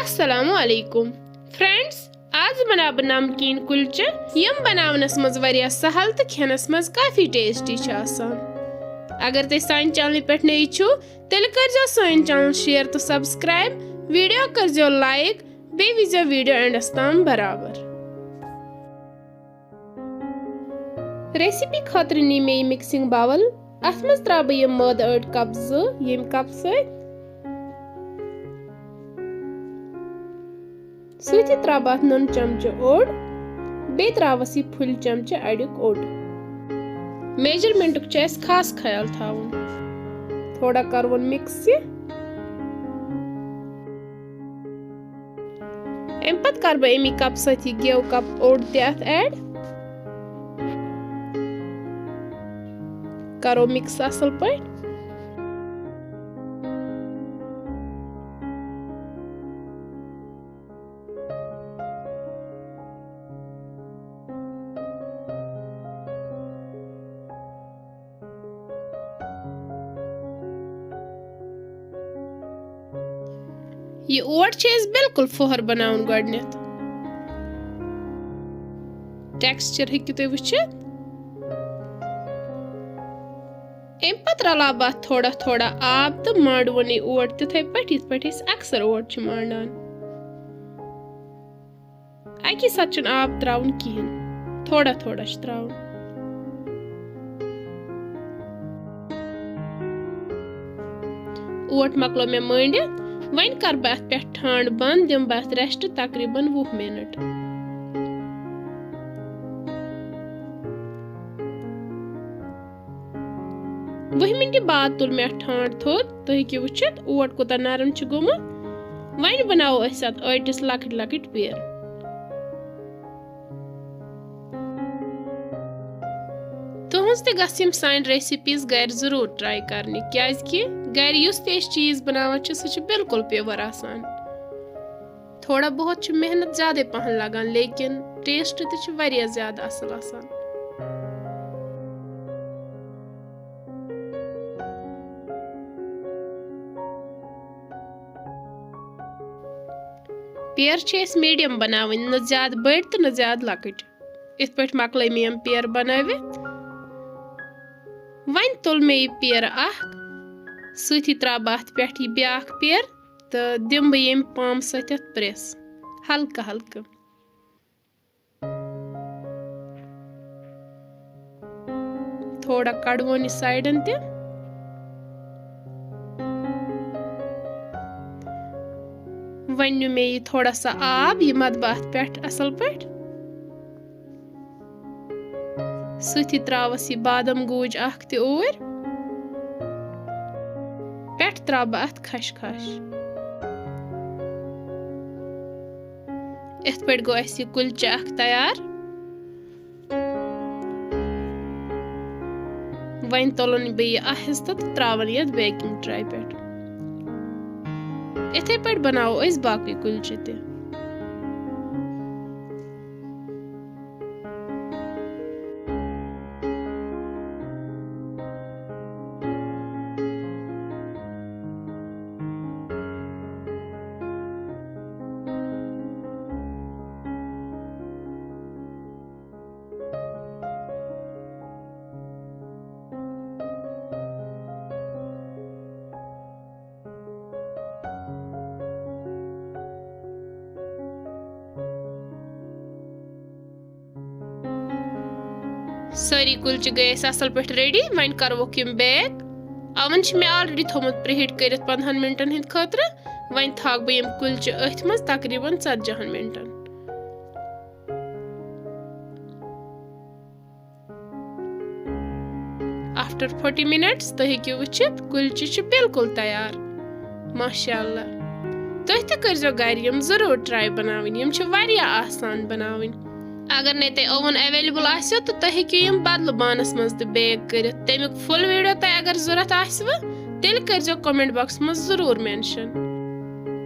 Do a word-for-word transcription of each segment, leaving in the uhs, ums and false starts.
السلام علیکم فرینڈز، آز بناو بہٕ نمکیٖن کُلچہِ، یِم بناونس منٛز واریاہ سہل تہٕ کھٮ۪نس منٛز کافی ٹیسٹی چھِ آسان۔ اگر تُہۍ سانہِ چینلہِ پٮ۪ٹھ نٔے چھِو، تیٚلہِ کٔرزیو سٲنۍ چینل شیئر تہٕ سبسکرائب، ویڈیو کٔرزیو لائک، بیٚیہِ وٕچھزیو ویڈیو اینڈس تام برابر۔ ریسیپی خٲطرٕ نی مےٚ یہِ مکسنگ باول۔ اتھ منٛز تراوٕ بہٕ یِم مٲدٕ أڑ کپ زٕ، ییٚمہِ کپ سۭتۍ۔ سۭتی تراوٕ بہٕ اتھ نُن چمچہٕ اوٚڑ، بیٚیہِ تراوس یہِ پھُلہِ چمچہٕ اڑیُک اوٚڑ۔ میجرمنٹُک چھُ اسہِ خاص خیال تھاوُن۔ تھوڑا کرون مکس یہِ۔ امہِ پتہٕ کرٕ بہٕ امی کپ سۭتۍ یہِ گیو کپ اوٚڑ تہِ اتھ ایڈ۔ کرو مکس اصل پٲٹھۍ۔ یہِ اوٹ چھِ أسۍ بالکل فوہر بناوُن گۄڈٕنٮ۪تھ۔ ٹیکسچر ہیٚکِو تُہۍ وٕچھِتھ۔ اَمہِ پتہٕ رلاو بہٕ اَتھ تھوڑا تھوڑا آب تہٕ مانڈوُن یہِ اوٹ تِتھے پٲٹھۍ، یِتھ پٲٹھۍ أسۍ اکثر اوٹ چھِ مانڈان۔ اکی ساتہٕ چھُنہٕ آب تراوُن کِہیٖنۍ، تھوڑا تھوڑا چھُ تراوُن۔ اوٹ مۄکلو مےٚ مٲنڈِتھ، وۄنۍ کر بہٕ اتھ پٮ۪ٹھ ٹھانڈ بند، دِمہٕ بہٕ اتھ ریسٹ تقریباً وُہ منٹ۔ وُہہِ مِنٹہِ بعد تُل مےٚ ٹھانڈ تھوٚد۔ تُہۍ ہیٚکِو وٕچھِتھ، اوٹ کوٗتاہ نرم چھُ گوٚمُت۔ وۄنۍ بناوو أسۍ اَتھ ٲٹِس لۄکٕٹۍ لۄکٕٹۍ پیر۔ تُہٕنٛز تہِ گژھِ یِم سانہِ ریسیپیز گرِ ضروٗر ٹراے کرنہِ، کیازِ کہِ گرِ یُس تہِ أسۍ چیٖز بناوان چھِ، سُہ چھُ بالکل پیور آسان۔ تھوڑا بہت چھِ محنت زیادَے پَہَن لَگان، لیکن ٹیسٹ تہِ چھِ واریاہ زیادٕ اَصٕل آسان۔ پیر چھِ أسۍ میٖڈیم بَناوٕنۍ، نہ زیادٕ بٔڑۍ تہٕ نہ زیادٕ لۄکٕٹۍ۔ یِتھ پٲٹھۍ مۄکلٲے مےٚ یِم پیر بَنٲوِتھ۔ وۄنۍ تُل مےٚ یہِ پیر اَکھ، سۭتی ترٛاوٕ بہٕ اَتھ پٮ۪ٹھ یہِ بیٛاکھ پیر۔ تہٕ دِمہٕ بہٕ ییٚمہِ پامہٕ سۭتۍ اَتھ پریس، ہلکہٕ ہلکہٕ۔ تھوڑا کڑوُن یہِ سایڈن تہِ۔ وۄنۍ نیوٗ مےٚ یہِ تھوڑا سا آب، یہِ مَتھٕ بہٕ اَتھ پٮ۪ٹھ اَصٕل پٲٹھۍ۔ سۭتی تراوس یہِ بادام گوٗج اکھ تہِ اوٗرۍ۔ پٮ۪ٹھ تراوٕ بہٕ اتھ خش خش۔ یِتھ پٲٹھۍ گوٚو اَسہِ یہِ کُلچہِ اکھ تیار۔ وۄنۍ تُلن بہٕ یہِ آہستہٕ تہٕ تراون یتھ بیکنگ ٹرے پٮ۪ٹھ۔ یِتھے پٲٹھۍ بناوو أسۍ باقٕے کُلچہِ تہِ۔ سٲری کُلچہِ گٔے اَسہِ اَصٕل پٲٹھۍ ریڈی۔ وۄنۍ کَرہوکھ یِم بیک۔ اوون چھِ مےٚ آلریڈی تھوٚومُت پرٛیہیٖٹ کٔرِتھ پنٛدہَن مِنٹَن ہِنٛدِ خٲطرٕ۔ وۄنۍ تھاوَکھ بہٕ یِم کُلچہِ أتھۍ منٛز تقریٖباً ژتجی ہَن مِنٹَن۔ After forty minutes تُہۍ ہیٚکِو وٕچھِتھ، کُلچہِ چھِ بالکل تیار۔ ماشاء اللہ۔ تُہۍ تہِ کٔرۍزیو گرِ یِم ضروٗر ٹراے بناوٕنۍ، یِم چھِ واریاہ آسان بناوٕنۍ۔ اگر نے تۄہہِ اوون اویلیبل آسیو، تہٕ تُہۍ ہیٚکِو یِم بدلہٕ بانس منٛز تہِ بیک کٔرِتھ۔ تَمیُک فُل ویٖڈیو تۄہہِ اگر ضوٚرَتھ آسِوٕ، تیٚلہِ کٔرۍزیو comment box منٛز ضروٗر mention۔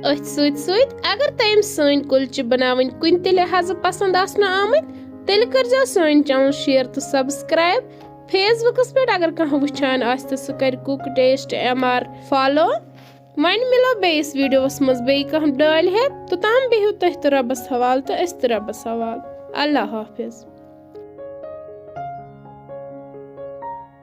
أتھۍ سۭتۍ سۭتۍ اگر تۄہہِ یِم سٲنۍ کُلچہِ بناوٕنۍ کُنہِ تہِ لحاظہٕ پسنٛد آسنہٕ آمٕتۍ، تیٚلہِ کٔرۍزیو سٲنۍ channel share تہٕ subscribe۔ Facebookس پٮ۪ٹھ اگر کانٛہہ وٕچھان آسہِ، تہٕ سُہ کَرِ Cook Taste M R follow۔ وۄنۍ مِلو بیٚیِس ویٖڈیوَس منٛز بیٚیہِ کانٛہہ ڈالہِ ہٮ۪تھ۔ توٚتام بِہِو تُہۍ تہِ رۄبَس حوالہٕ تہٕ أسۍ تہِ رۄبَس حوالہٕ۔ اللہ حافظ۔